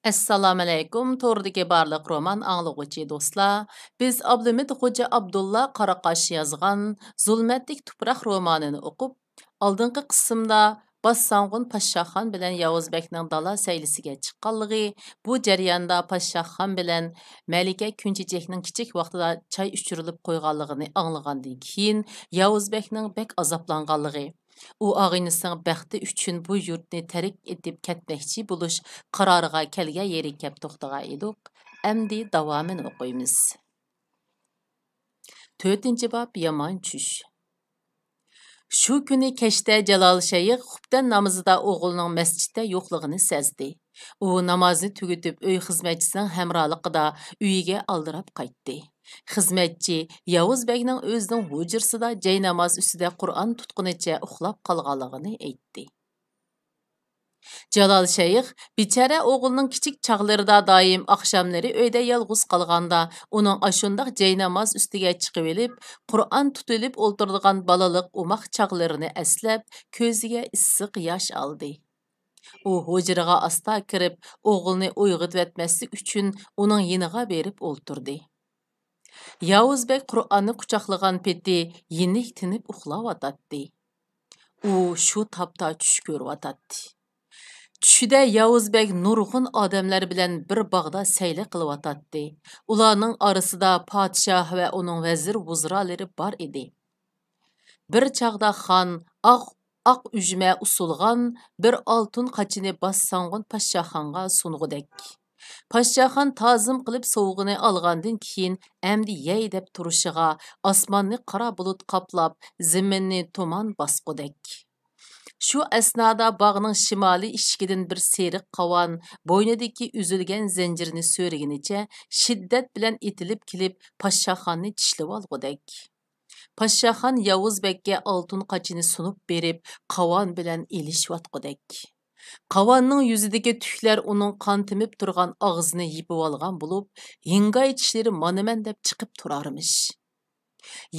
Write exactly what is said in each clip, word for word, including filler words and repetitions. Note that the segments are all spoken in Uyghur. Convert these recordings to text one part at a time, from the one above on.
ئەسسالامۇئەلەيكۇم، توردىكى بارلىق رومان ئاڭلىغۇچى دوستلار. بىز ئابلىمىت خوجا ئابدۇللا قاراقاش يازغان زۇلمەتلىك تۇپراق رومانىنى ئوقۇپ، ئالدىنقى قىسىمدا باسساڭغۇن پاششاخان بىلەن ياۋۇز بەگنىڭ دالا سەيلىسىگە چىققانلىقى، بۇ جەرياندا پاششاخان بىلەن مەلىكە كۈنچېچەكنىڭ كىچىك ۋاقتىدا چاي ئىچۈرۈلۈپ قويغانلىقىنى ئاڭلىغاندىن كېيىن، ياۋۇز بەگنىڭ بەك ئازابلانغانلىقى، ئۇ ئاغىنىسىنىڭ بەختى ئۈچۈن بۇ يۇرتنى تەرك ئېتىپ كەتمەكچى بولۇش قارارىغا كەلگەن يېرى كەپ توختىغان ئىدۇق. ئەمدى داۋامىنى ئوقۇيمىز. تۆتىنچى باب، يامان چۈش. شۇ كۈنى كەچتە جالال شەيخ خۇپتەن نامىزىدا ئوغلىنىڭ مەسچىتتە يوقلۇقىنى سەزدى. ئۇ نامازنى تۈگىتىپ، ئۆي خىزمەتچىسىنىڭ ھەمراھلىقىدا ئۆيىگە ئالدىراپ قايتتى. خىزمەتچى ياۋۇز بەگنىڭ ئۆزىنىڭ ھۇجرىسىدا جايناماز ئۈستىدە قۇرئان تۇتقىنىچە ئۇخلاپ قالغانلىقىنى ئېيتتى. جالال شەيخ بىچارە ئوغلىنىڭ كىچىك چاغلىرىدا دائىم ئاخشاملىرى ئۆيدە يالغۇز قالغاندا، ئۇنىڭ ئاشۇنداق جايناماز ئۈستىگە چىقىۋېلىپ، قۇرئان تۇتۇۋېلىپ ئولتۇرىدىغان بالىلىق ئوماق چاغلىرىنى ئەسلەپ، كۆزىگە ئىسسىق ياش ئالدى. ئۇ ھۇجرىغا ئاستا كىرىپ، ئوغلىنى ئويغىتىۋەتمەسلىك ئۈچۈن ئۇنىڭ يېنىغا بېرىپ ئولتۇردى. ياۋۇز بەگ قۇرئاننى قۇچاقلىغان پېتى يېنىك تىنىپ ئۇخلاۋاتاتتى. ئۇ شۇ تاپتا چۈش كۆرۈۋاتاتتى. چۈشىدە ياۋۇز بەگ نۇرغۇن ئادەملەر بىلەن بىر باغدا سەيلە قىلىۋاتاتتى. ئۇلارنىڭ ئارىسىدا پادىشاھ ۋە ئۇنىڭ ۋەزىر-ۋۇزرالىرى بار ئىدى. بىر چاغدا خان ئاق، ئاق ئۈجمە ئۇسسۇلغان بىر ئالتۇن قاچىنى باسساڭغۇن پاششاخانغا سۇنغۇدەك. پاششاخان تازىم قىلىپ سوۋغىنى ئالغاندىن كېيىن، ئەمدى يەي دەپ تۇرۇشىغا، ئاسماننى قارا بۇلۇت قاپلاپ، زېمىننى تۇمان باسقۇدەك. شۇ ئەسنادا باغنىڭ شىمالىي ئىشىكىدىن بىر سېرىق قاۋان بوينىدىكى ئۈزۈلگەن زەنجىرنى سۆرىگىنىچە شىددەت بىلەن ئېتىلىپ كېلىپ، پاششاخاننى چىشلىۋالغۇدەك. پاششاخان ياۋۇز بەگكە ئالتۇن قاچىنى سۇنۇپ بېرىپ، قاۋان بىلەن ئېلىشىۋاتقۇدەك. قاۋاننىڭ يۈزىدىكى تۈكلەر ئۇنىڭ قان تېمىپ تۇرغان ئاغزىنى يېپىۋالغان بولۇپ، ھىڭگاي چىشلىرى مانىمەن دەپ چىقىپ تۇرارمىش.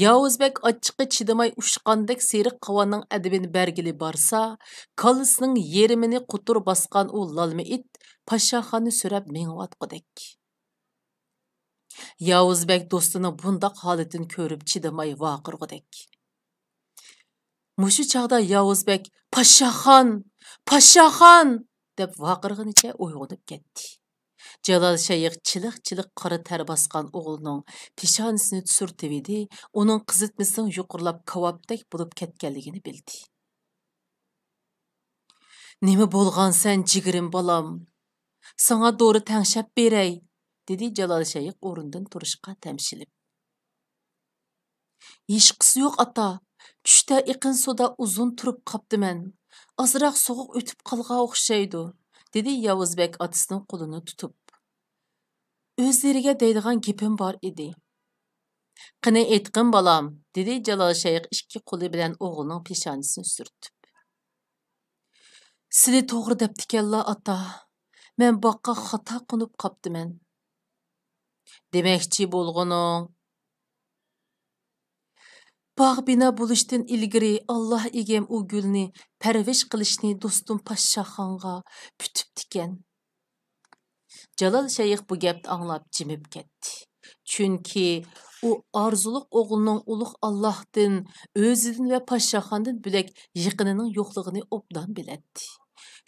ياۋۇز بەگ ئاچچىقى چىدىماي ئۇچقاندەك سېرىق قاۋاننىڭ ئەدىپىنى بەرگىلى بارسا، كاللىسىنىڭ يېرىمىنى قوتۇر باسقان ئۇ لالما ئىت پاششاخاننى سۆرەپ مېڭىۋاتقۇدەك. ياۋۇز بەگ دوستىنىڭ بۇنداق ھالىتىنى كۆرۈپ چىدىماي ۋارقىرىغۇدەك. مۇشۇ چاغدا ياۋۇز بەگ «پاششاخان! پاششاخان!» دەپ ۋارقىرىغىنىچە ئويغىنىپ كەتتى. جالال شەيخ چىلىق-چىلىق قارا تەر باسقان ئوغلىنىڭ پېشانىسىنى سۈرتۈۋىدى، ئۇنىڭ قىزىتمىسىنىڭ يۇقىرىلاپ كاۋاپتەك بولۇپ كەتكەنلىكىنى بىلدى. «نېمە بولغانسەن، جىگىرىم بالام؟ ساڭا دورا تەڭشەپ بېرەي»، دېدى جالال شەيخ ئورنىدىن تۇرۇشقا تەمشىلىپ. «ھېچقىسى يوق، ئاتا. چۈشتە ئېقىن سۇدا ئۇزۇن تۇرۇپ قاپتىمەن. ئازراق سوغۇق ئۆتۈپ قالغان ئوخشايدۇ»، دېدى ياۋۇز بەگ ئاتىسىنىڭ قولىنى تۇتۇپ. «ئۆزلىرىگە دەيدىغان گېپىم بار ئىدى.» «قېنى ئېيتقىن، بالام»، دېدى جالال شەيخ ئىككى قولى بىلەن ئوغلىنىڭ پېشانىسىنى سۈرتۈپ. «سىلى توغرا دەپتىكەنلا، ئاتا. مەن باغقا خاتا قونۇپ قاپتىمەن.» «دېمەكچى بولغىنىڭ؟» «باغ بىنا بولۇشتىن ئىلگىرى ئاللا ئىگەم ئۇ گۈلنى پەرۋىش قىلىشنى دوستۇم پاششاخانغا پۈتۈپتىكەن.» جالال شەيخ بۇ گەپنى ئاڭلاپ جىمىپ كەتتى. چۈنكى ئۇ ئارزۇلۇق ئوغلىنىڭ ئۇلۇغ ئاللاھتىن، ئۆزىدىن ۋە پاششاخاندىن بۆلەك يېقىنىنىڭ يوقلۇقىنى ئوبدان بىلەتتى.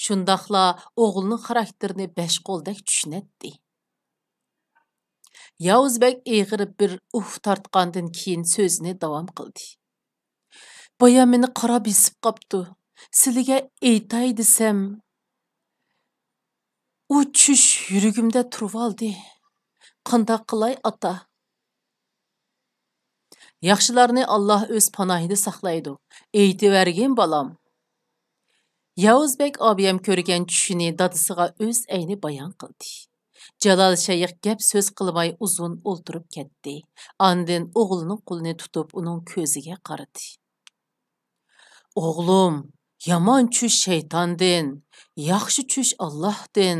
شۇنداقلا ئوغلىنىڭ خاراكتېرىنى بەش قولدەك چۈشىنەتتى. ياۋۇز بەگ ئېغىر بىر ئۇھ تارتقاندىن كېيىن سۆزىنى داۋام قىلدى. «بايا مېنى قارا بېسىپ قاپتۇ. سىلىگە ئېيتاي دېسەم، ئۇ چۈش يۈرىكىمدە تۇرۇۋالدى. قانداق قىلاي، ئاتا؟» «ياخشىلارنى ئاللا ئۆز پاناھىدا ساقلايدۇ. ئېيتىۋەرگىن، بالام.» ياۋۇز بەگ ئابىيەم كۆرگەن چۈشىنى دادىسىغا ئۆز ئەينى بايان قىلدى. جالال شەيخ گەپ سۆز قىلماي ئۇزۇن ئولتۇرۇپ كەتتى. ئاندىن ئوغلىنىڭ قولىنى تۇتۇپ ئۇنىڭ كۆزىگە قارىدى. «ئوغلۇم، يامان چۈش شەيتاندىن، ياخشى چۈش ئاللاھتىن.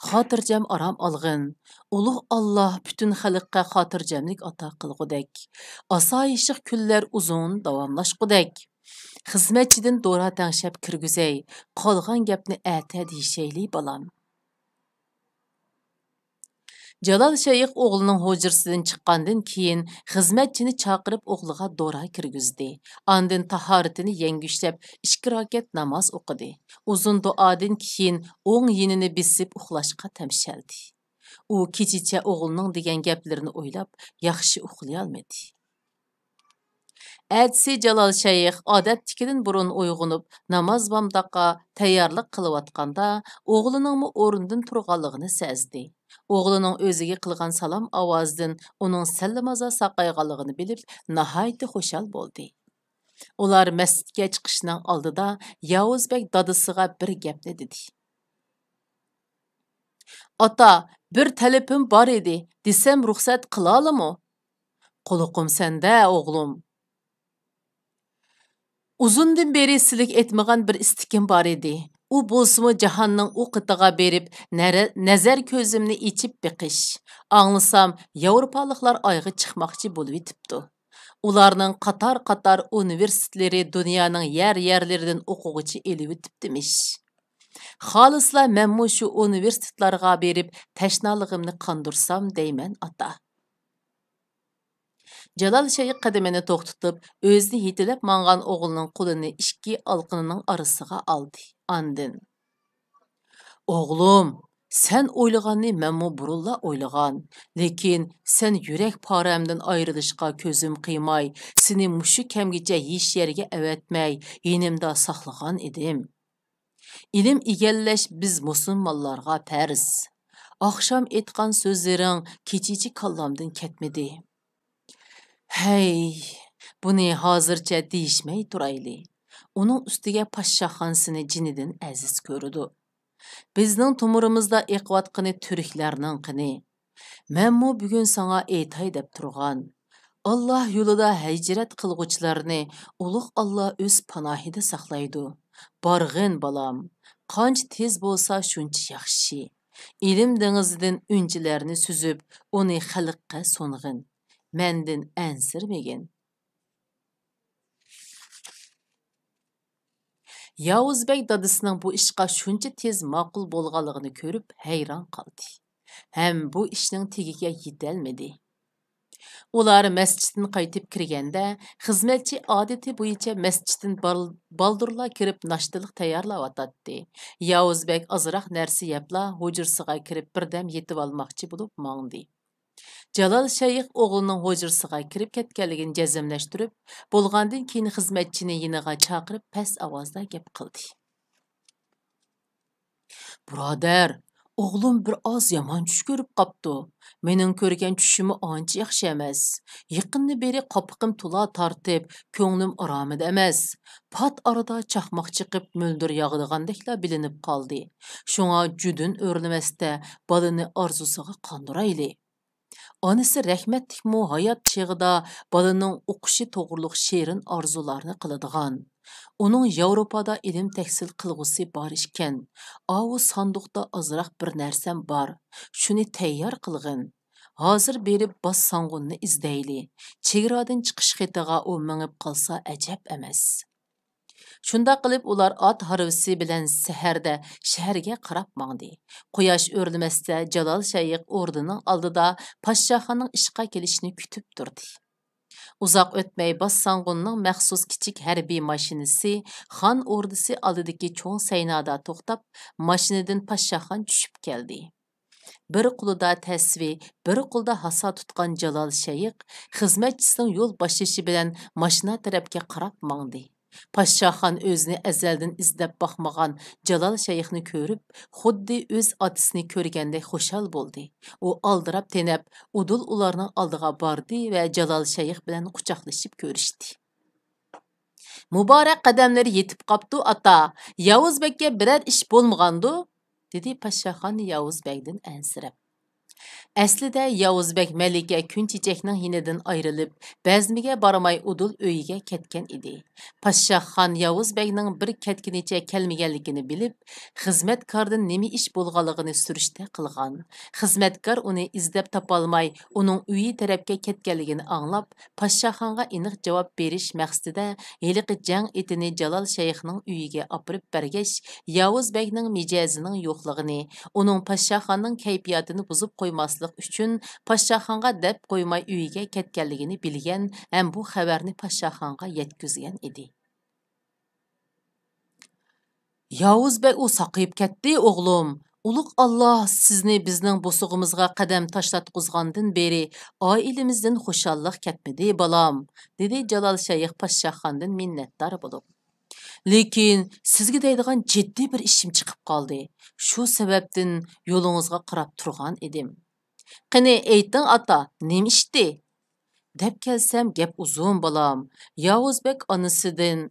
خاتىرجەم ئارام ئالغىن. ئۇلۇغ ئاللا پۈتۈن خەلققە خاتىرجەملىك ئاتا قىلغۇدەك، ئاسايىشلىق كۈنلەر ئۇزۇن داۋاملاشقۇدەك. خىزمەتچىدىن دورا تەڭشەپ كىرگۈزەي، قالغان گەپنى ئەتە دېيىشەيلى، بالام.» جالال شەيخ ئوغلىنىڭ ھۇجرىسىدىن چىققاندىن كېيىن، خىزمەتچىنى چاقىرىپ ئوغلىغا دورا كىرگۈزدى. ئاندىن تاھارىتىنى يەڭگۈشلەپ، ئىككى راكەت ناماز ئوقۇدى. ئۇزۇن دۇئادىن كېيىن ئوڭ يېنىنى بېسىپ ئۇخلاشقا تەمشەلدى. ئۇ كېچىچە ئوغلىنىڭ دېگەن گەپلىرىنى ئويلاپ، ياخشى ئۇخلىيالمىدى. ئەتىسى جالال شەيخ ئادەتتىكىدىن بۇرۇن ئويغىنىپ، ناماز بامداققا تەييارلىق قىلىۋاتقاندا، ئوغلىنىڭمۇ ئورنىدىن تۇرغانلىقىنى سەزدى. ئوغلىنىڭ ئۆزىگە قىلغان سالام ئاۋازىدىن ئۇنىڭ سەللىمازا ساقايغانلىقىنى بىلىپ، ناھايىتى خۇشال بولدى. ئۇلار مەسچىتكە چىقىشنىڭ ئالدىدا ياۋۇز بەگ دادىسىغا بىر گەپنى دېدى. «ئاتا، بىر تەلىپىم بار ئىدى، دېسەم رۇخسەت قىلالىمۇ؟» «قۇلىقىم سەندە، ئوغلۇم.» «ئۇزۇندىن بېرى سىلىگە ئېيتمىغان بىر ئىستىكىم بار ئىدى. ئۇ بولسىمۇ جاھاننىڭ ئۇ قېتىغا بېرىپ، نەرە-، نەزەر كۆزۈمنى ئېچىپ بېقىش. ئاڭلىسام، ياۋروپالىقلار ئايغا چىقماقچى بولۇۋېتىپتۇ. ئۇلارنىڭ قاتار-قاتار ئۇنىۋېرسىتېتلىرى دۇنيانىڭ يەر-يەرلىرىدىن ئوقۇغۇچى ئېلىۋېتىپتىمىش. خالىسىلا مەنمۇ شۇ ئۇنىۋېرسىتېتلارغا بېرىپ تەشنالىقىمنى قاندۇرسام دەيمەن، ئاتا.» جالال شەيخ قەدىمىنى توختىتىپ، ئۆزىنى يېتىلەپ ماڭغان ئوغلىنىڭ قولىنى ئىككى ئالىقىنىنىڭ ئارىسىغا ئالدى. ئاندىن، «ئوغلۇم، سەن ئويلىغاننى مەنمۇ بۇرۇنلا ئويلىغان. لېكىن سەن يۈرەك پارەمدىن ئايرىلىشقا كۆزۈم قىيماي، سېنى مۇشۇ كەمگىچە ھېچ يەرگە ئەۋەتمەي، يېنىمدا ساقلىغان ئىدىم. ئىلىم ئىگىلەش بىز مۇسۇلمانلارغا پەرز. ئاخشام ئېيتقان سۆزلىرىڭ كېچىچە كاللامدىن كەتمىدى.» «ھەي، بۇنى ھازىرچە دېيىشمەي تۇرايلى. ئۇنىڭ ئۈستىگە پاششاخان سېنى جېنىدىن ئەزىز كۆرىدۇ. بىزنىڭ تومۇرىمىزدا ئېقىۋاتقىنى تۈركلەرنىڭ قېنى. مەنمۇ بۈگۈن ساڭا ئېيتاي دەپ تۇرغان. ئاللا يولىدا ھىجرەت قىلغۇچىلارنى ئۇلۇغ ئاللا ئۆز پاناھىدا ساقلايدۇ. بارغىن، بالام، قانچە تېز بولسا شۇنچە ياخشى. ئىلىم دېڭىزىدىن ئۈنچىلەرنى سۈزۈپ، ئۇنى خەلققە سۇنغىن. مەندىن ئەنسىرىمىگىن.» ياۋۇز بەگ دادىسىنىڭ بۇ ئىشقا شۇنچە تېز ماقۇل بولغانلىقىنى كۆرۈپ ھەيران قالدى ھەم بۇ ئىشنىڭ تېگىگە يېتەلمىدى. ئۇلار مەسچىتتىن قايتىپ كىرگەندە، خىزمەتچى ئادىتى بويىچە مەسچىتتىن بال-، بالدۇرلا كىرىپ ناشتىلىق تەييارلاۋاتاتتى. ياۋۇز بەگ ئازراق نەرسە يەپلا ھۇجرىسىغا كىرىپ بىردەم يېتىۋالماقچى بولۇپ ماڭدى. جالال شەيخ ئوغلىنىڭ ھۇجرىسىغا كىرىپ كەتكەنلىكىنى جەزملەشتۈرۈپ بولغاندىن كېيىن خىزمەتچىنى يېنىغا چاقىرىپ پەس ئاۋازدا گەپ قىلدى. بۇرادەر، ئوغلۇم بىر ئاز يامان چۈش كۆرۈپ قاپتۇ. مېنىڭ كۆرگەن چۈشۈممۇ ئانچە ياخشى ئەمەس. يېقىندىن بېرى قاپىقىم تولا تارتىپ، كۆڭلۈم ئارامىدا ئەمەس. پات ئارىدا چاقماق چېقىپ مۆلدۈر ياغىدىغاندەكلا بىلىنىپ قالدى. شۇڭا جۈدۈن ئۆرلىمەستە بالىنى ئارزۇسىغا قاندۇرايلى. ئانىسى رەھمەتلىكمۇ ھايات چېغىدا بالىنىڭ ئوقۇشى توغرۇلۇق شېرىن ئارزۇلارنى قىلىدىغان. ئۇنىڭ ياۋروپادا ئىلىم تەھسىل قىلغۇسى بار ئىكەن. ئاۋۇ ساندۇقتا ئازراق بىر نەرسەم بار. شۇنى تەييار قىلغىن. ھازىر بېرىپ باس ساڭغۇننى ئىزدەيلى. چېگرادىن چىقىش خېتىغا ئۇ مېڭىپ قالسا ئەجەب ئەمەس. شۇنداق قىلىپ ئۇلار ئات ھارۋىسى بىلەن سەھەردە شەھەرگە قاراپ ماڭدى. قۇياش ئۆرلىمەستە جالال شەيخ ئوردىنىڭ ئالدىدا پاششاخاننىڭ ئىشقا كېلىشىنى كۈتۈپ تۇردى. ئۇزاق ئۆتمەي باس ساڭغۇننىڭ مەخسۇس كىچىك ھەربىي ماشىنىسى خان ئوردىسى ئالدىدىكى چوڭ سەينادا توختاپ، ماشىنىدىن پاششاخان چۈشۈپ كەلدى. بىر قولىدا تەسۋى، بىر قولىدا ھاسا تۇتقان جالال شەيخ خىزمەتچىسىنىڭ يول باشلىشى بىلەن ماشىنا تەرەپكە قاراپ ماڭدى. پاششاخان ئۆزىنى ئەزەلدىن ئىزدەپ باقمىغان جالال شەيخنى كۆرۈپ، خۇددى ئۆز ئاتىسىنى كۆرگەندەك خۇشال بولدى. ئۇ ئالدىراپ تېنەپ، ئۇدۇل ئۇلارنىڭ ئالدىغا باردى ۋە جالال شەيخ بىلەن قۇچاقلىشىپ كۆرۈشتى. مۇبارەك قەدەملىرى يېتىپ قاپتۇ، ئاتا. ياۋۇز بەگكە بىرەر ئىش بولمىغاندۇ؟ دېدى پاششاخان ياۋۇز بەگدىن ئەنسىرەپ. ئەسلىدە ياۋۇز بەگ مەلىكە كۈن چېچەكنىڭ يېنىدىن ئايرىلىپ، بەزمىگە بارماي ئۇدۇل ئۆيىگە كەتكەن ئىدى. پاششاخان ياۋۇز بەگنىڭ بىر كەتكىنىچە كەلمىگەنلىكىنى بىلىپ، خىزمەتكاردىن نېمە ئىش بولغانلىقىنى سۈرۈشتە قىلغان. خىزمەتكار ئۇنى ئىزدەپ تاپالماي، ئۇنىڭ ئۆيى تەرەپكە كەتكەنلىكىنى ئاڭلاپ، پاششاخانغا ئېنىق جاۋاب بېرىش مەقسىتىدە ھېلىقى جەڭ ئېتىنى جالال شەيخنىڭ ئۆيىگە ئاپىرىپ بەرگەچ، ياۋۇز بەگنىڭ مىجەزىنىڭ يوقلۇقىنى، ئۇنىڭ پاششاخاننىڭ كەيپىياتىنى بۇزۇپ قويماسلىق ئۈچۈن، پاششاخانغا دەپ قويماي ئۆيىگە كەتكەنلىكىنى بىلگەن ھەم بۇ خەۋەرنى پاششاخانغا يەتكۈزگەن ئىدى. ياۋۇز بەگ ئۇ ساقىيىپ كەتتى، ئوغلۇم. ئۇلۇغ ئاللا سىزنى بىزنىڭ بوسۇغىمىزغا قەدەم تاشلاتقۇزغاندىن بېرى ئائىلىمىزدىن خۇشاللىق كەتمىدى، بالام، دېدى جالال شەيخ پاششاخاندىن مىننەتدار بولۇپ. لېكىن سىزگە دەيدىغان جىددىي بىر ئىشىم چىقىپ قالدى. شۇ سەۋەبتىن يولىڭىزغا قاراپ تۇرغان ئىدىم. قېنى ئېيتىڭ ئاتا، نېمە ئىشتى؟ دەپ كەلسەم گەپ ئۇزۇن بالام. ياۋۇز بەگ ئانىسىدىن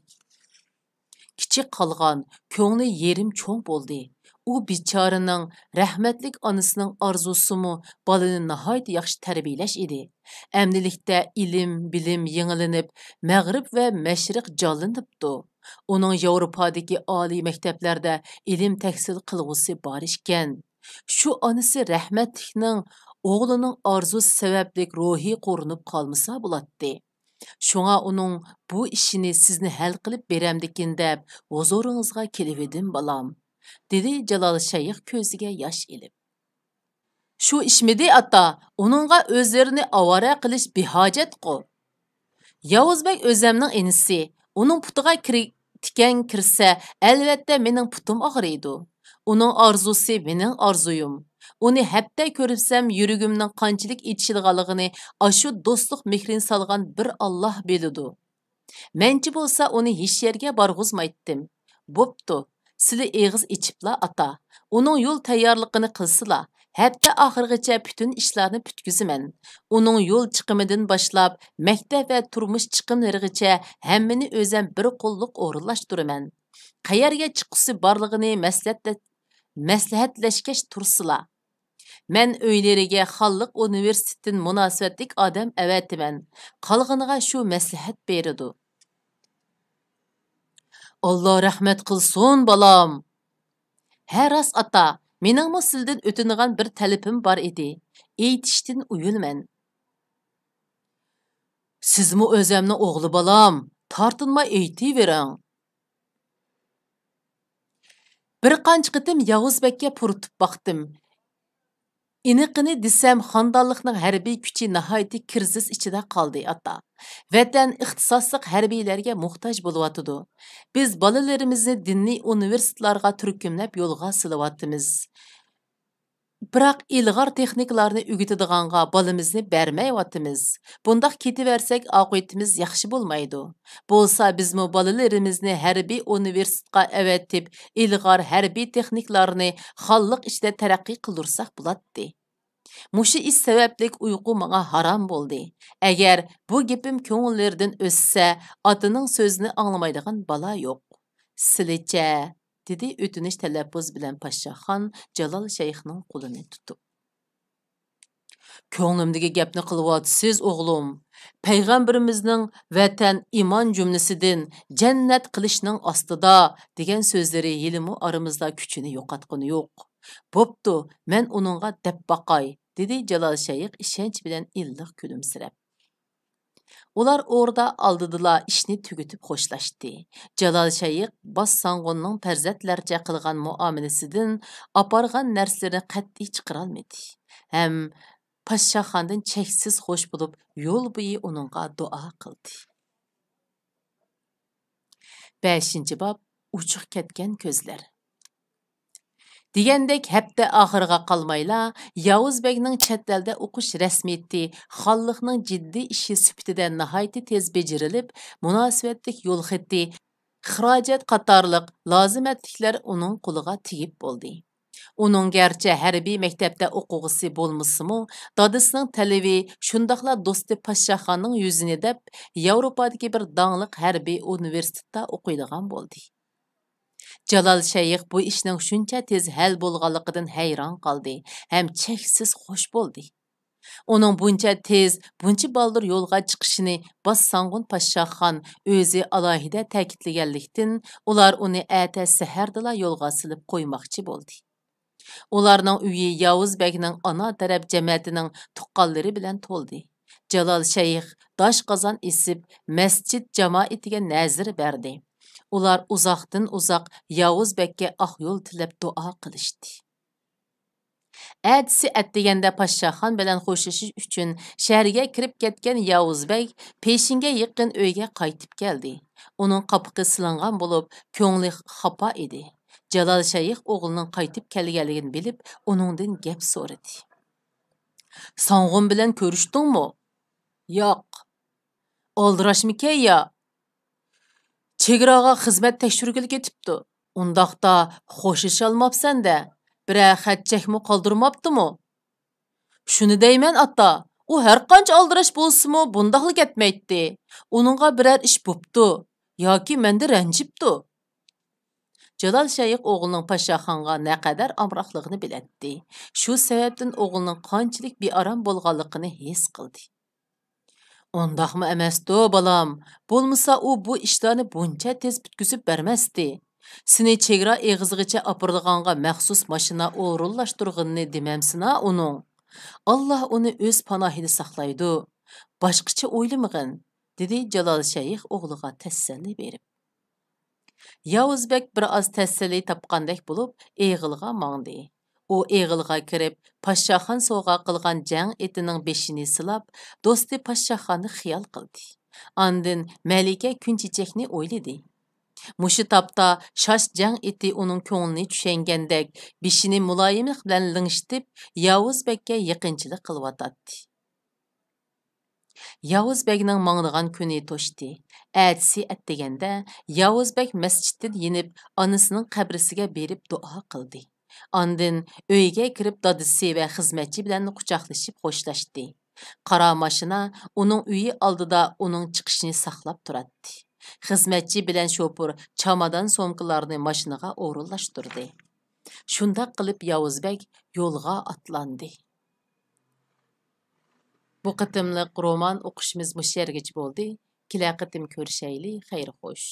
كىچىك قالغان، كۆڭلى يېرىم چوڭ بولدى. ئۇ بىچارىنىڭ، رەھمەتلىك ئانىسىنىڭ ئارزۇسىمۇ بالىنى ناھايىتى ياخشى تەربىيەلەش ئىدى. ئەمدىلىكتە ئىلىم، بىلىم يېڭىلىنىپ، مەغرىب ۋە مەشرىق جانلىنىپتۇ. ئۇنىڭ ياۋروپادىكى ئالىي مەكتەپلەردە ئىلىم تەھسىل قىلغۇسى بار ئىكەن. شۇ ئانىسى رەھمەتلىكنىڭ ئوغلىنىڭ ئارزۇسى سەۋەبلىك روھى قورۇنۇپ قالمىسا بولاتتى. شۇڭا ئۇنىڭ بۇ ئىشىنى سىزنى ھەل قىلىپ بېرەمدىكىن دەپ ھۇزۇرىڭىزغا كېلىۋىدىم، بالام، دېدى جالال شەيخ كۆزىگە ياش ئېلىپ. شۇ ئىشمىدى، ئاتا؟ ئۇنىڭغا ئۆزلىرىنى ئاۋارە قىلىش بىھاجەتقۇ. ياۋۇز بەگ ئۆزەمنىڭ ئىنىسى، ئۇنىڭ پۇتىغا كىر-، تىكەن كىرسە، ئەلۋەتتە مېنىڭ پۇتۇم ئاغرىيدۇ. ئۇنىڭ ئارزۇسى مېنىڭ ئارزۇيۇم. ئۇنى ھەپتە كۆرسەم، يۈرىكىمنىڭ قانچىلىك ئېچىشىدىغانلىقىنى ئاشۇ دوستلۇق مېھرىنى سالغان بىر ئاللا بىلىدۇ. مەنچە بولسا ئۇنى ھېچ يەرگە بارغۇزمايتتىم. بوپتۇ، سىلى ئېغىز ئېچىپلا ئاتا. ئۇنىڭ يول تەييارلىقىنى قىلسىلا، ھەپتە ئاخىرىغىچە پۈتۈن ئىشلارنى پۈتكۈزىمەن. ئۇنىڭ يول چىقىمىدىن باشلاپ، مەكتەپ ۋە تۇرمۇش چىقىملىرىغىچە ھەممىنى ئۆزەم بىر قوللۇق ئورۇنلاشتۇرىمەن. قەيەرگە چىققۇسى بارلىقىنى مەسلىھەتلە-، مەسلىھەتلەشكەچ تۇرسىلا. مەن ئۆيلىرىگە خانلىق ئۇنىۋېرسىتېتتىن مۇناسىۋەتلىك ئادەم ئەۋەتىمەن. قالغىنىغا شۇ مەسلىھەت بېرىدۇ. ئاللا رەھمەت قىلسۇن، بالام. ھە، راست، ئاتا. مېنىڭمۇ سىلىدىن ئۆتۈنىدىغان بىر تەلىپىم بار ئىدى. ئېيتىشتىن ئۇيىلىمەن. سىزمۇ ئۆزەمنىڭ ئوغلى، بالام. تارتىنماي ئېيتىۋېرىڭ. بىر قانچە قېتىم ياۋۇز بەگكە پۇرىتىپ باقتىم. ئېنىقىنى دېسەم، خانىدانلىقنىڭ ھەربىي كۈچى ناھايىتى كىرىزىس ئىچىدە قالدى، ئاتا. ۋەتەن ئىختىساسلىق ھەربىيلەرگە موھتاج بولۇۋاتىدۇ. بىز بالىلىرىمىزنى دىنىي ئۇنىۋېرسىتېتلارغا تۈركۈملەپ يولغا سېلىۋاتىمىز. بىراق ئىلغار تېخنىكىلارنى ئۆگىتىدىغانغا بالىمىزنى بەرمەيۋاتىمىز. بۇنداق كېتىۋەرسەك، ئاقىۋىتىمىز ياخشى بولمايدۇ. بولسا بىزمۇ بالىلىرىمىزنى ھەربىي ئۇنىۋېرسىتېتقا ئەۋەتىپ، ئىلغار ھەربىي تېخنىكىلارنى خانلىق ئىچىدە تەرەققىي قىلدۇرساق بولاتتى. مۇشۇ ئىش سەۋەبلىك ئۇيقۇ ماڭا ھارام بولدى. ئەگەر بۇ گېپىم كۆڭۈللىرىدىن ئۆتسە، ئاتىنىڭ سۆزىنى ئاڭلىمايدىغان بالا يوق. سىلىچە، دېدى ئۆتۈنۈش تەلەپپۇز بىلەن پاششاخان جالال شەيخنىڭ قولىنى تۇتۇپ. كۆڭلۈمدىكى گەپنى قىلىۋاتىسىز، ئوغلۇم. پەيغەمبىرىمىزنىڭ ۋەتەن ئىمان جۈملىسىدىن، جەننەت قىلىچنىڭ ئاستىدا دېگەن سۆزلىرى ھېلىمۇ ئارىمىزدا كۈچىنى يوقاتقىنى يوق. بوپتۇ، مەن ئۇنىڭغا دەپ باقاي، دېدى جالال شەيخ ئىشەنچ بىلەن ئىللىق كۈلۈمسىرەپ. ئۇلار ئوردا ئالدىدىلا ئىشنى تۈگىتىپ خوشلاشتى. جالال شەيخ باش سانغۇننىڭ پەرزەنتلەرچە قىلغان مۇئامىلىسىدىن ئاپارغان نەرسىلىرىنى قەتئىي چىقىرالمىدى ھەم پاششاخاندىن چەكسىز خوش بولۇپ، يول بويى ئۇنىڭغا دۇئا قىلدى. بەشىنچى باب، ئۇچۇق كەتكەن كۆزلەر. دېگەندەك، ھەپتە ئاخىرىغا قالمايلا، ياۋۇز بەگنىڭ چەت ئەلدە ئوقۇش رەسمىيىتى خانلىقنىڭ جىددىي ئىشى سۈپىتىدە ناھايىتى تېز بېجىرىلىپ، مۇناسىۋەتلىك يول خېتى، خىراجەت قاتارلىق لازىمەتلىكلەر ئۇنىڭ قولىغا تېگىپ بولدى. ئۇنىڭ گەرچە ھەربىي مەكتەپتە ئوقۇغۇسى بولمىسىمۇ، دادىسىنىڭ تەلىپى، شۇنداقلا دوستى پاششاخاننىڭ يۈزىنى دەپ، ياۋروپادىكى بىر داڭلىق ھەربىي ئۇنىۋېرسىتېتتا ئوقۇيدىغان بولدى. جالال شەيخ بۇ ئىشنىڭ شۇنچە تېز ھەل بولغانلىقىدىن ھەيران قالدى ھەم چەكسىز خوش بولدى. ئۇنىڭ بۇنچە تېز، بۇنچە بالدۇر يولغا چىقىشىنى باش سانغۇن پاششاخان ئۆزى ئالاھىدە تەكىتلىگەنلىكتىن، ئۇلار ئۇنى ئەتە سەھەردىلا يولغا سېلىپ قويماقچى بولدى. ئۇلارنىڭ ئۆيى ياۋۇز بەگنىڭ ئانا تەرەپ جەمەتىنىڭ تۇغقانلىرى بىلەن تولدى. جالال شەيخ داش قازان ئېسىپ، مەسچىت جامائىتىگە نەزىر بەردى. ئۇلار ئۇزاقتىن ئۇزاق ياۋۇز بەگكە ئاق يول تىلەپ دۇئا قىلىشتى. ئەتىسى ئەتىگەندە پاششاخان بىلەن خوشلىشىش ئۈچۈن شەھەرگە كىرىپ كەتكەن ياۋۇز بەگ پېشىنگە يېقىن ئۆيگە قايتىپ كەلدى. ئۇنىڭ قاپىقى سېلىنغان بولۇپ، كۆڭلى خاپا ئىدى. جالال شەيخ ئوغلىنىڭ قايتىپ كەلگەنلىكىنى بىلىپ، ئۇنىڭدىن گەپ سورىدى. ساڭغۇن بىلەن كۆرۈشتۈڭمۇ؟ ياق. ئالدىراشمىكەن يا؟ چېگراغا خىزمەت تەكشۈرگىلى كېتىپتۇ. ئۇنداقتا خوشلىشالماپسەن-دە، بىرەر خەت-چەكمۇ قالدۇرماپتىمۇ؟ شۇنى دەيمەن، ئاتا، ئۇ ھەرقانچە ئالدىراش بولسىمۇ، بۇنداقلا كەتمەيتتى. ئۇنىڭغا بىرەر ئىش بوپتۇ ياكى مەندىن رەنجىپتۇ. جالال شەيخ ئوغلىنىڭ پاششاخانغا نەقەدەر ئامراقلىقىنى بىلەتتى. شۇ سەۋەبتىن ئوغلىنىڭ قانچىلىك بىئارام بولغانلىقىنى ھېس قىلدى. ئۇنداقمۇ ئەمەستۇ، بالام؟ بولمىسا ئۇ بۇ ئىشلارنى بۇنچە تېز پۈتكۈزۈپ بەرمەستى. سېنى چېگرا ئېغىزىغىچە ئاپىرىدىغانغا مەخسۇس ماشىنا ئورۇنلاشتۇرغىنىنى دېمەمسىنا ئۇنىڭ؟ ئاللا ئۇنى ئۆز پاناھىدا ساقلايدۇ. باشقىچە ئويلىمىغىن، دېدى جالال شەيخ ئوغلىغا تەسەللى بېرىپ. ياۋۇز بەگ بىر ئاز تەسەللى تاپقاندەك بولۇپ، ئېغىلغا ماڭدى. ئۇ ئېغىلغا كىرىپ، پاششاخان سوۋغا قىلغان جەڭ ئېتىنىڭ بېشىنى سىلاپ، دوستى پاششاخاننى خىيال قىلدى. ئاندىن مەلىكە كۈن چېچەكنى ئويلىدى. مۇشۇ تاپتا شاش جەڭ ئېتى ئۇنىڭ كۆڭلىنى چۈشەنگەندەك، بېشىنى مۇلايىملىق بىلەن لىڭشىتىپ، ياۋۇز بەگكە يېقىنچىلىق قىلىۋاتاتتى. ياۋۇز بەگنىڭ ماڭىدىغان كۈنى توشتى. ئەتىسى ئەتىگەندە ياۋۇز بەگ مەسچىتتىن يېنىپ، ئانىسىنىڭ قەبرىسىگە بېرىپ دۇئا قىلدى. ئاندىن ئۆيىگە كىرىپ، دادىسى ۋە خىزمەتچى بىلەن قۇچاقلىشىپ خوشلاشتى. قارا ماشىنا ئۇنىڭ ئۆيى ئالدىدا ئۇنىڭ چىقىشىنى ساقلاپ تۇراتتى. خىزمەتچى بىلەن شوپۇر چامادان سومكىلارنى ماشىنىغا ئورۇنلاشتۇردى. شۇنداق قىلىپ ياۋۇز بەگ يولغا ئاتلاندى. بۇ قېتىملىق رومان ئوقۇشىمىز مۇشۇ يەرگىچە بولدى. كېلەر قېتىم كۆرۈشەيلى. خەير خوش.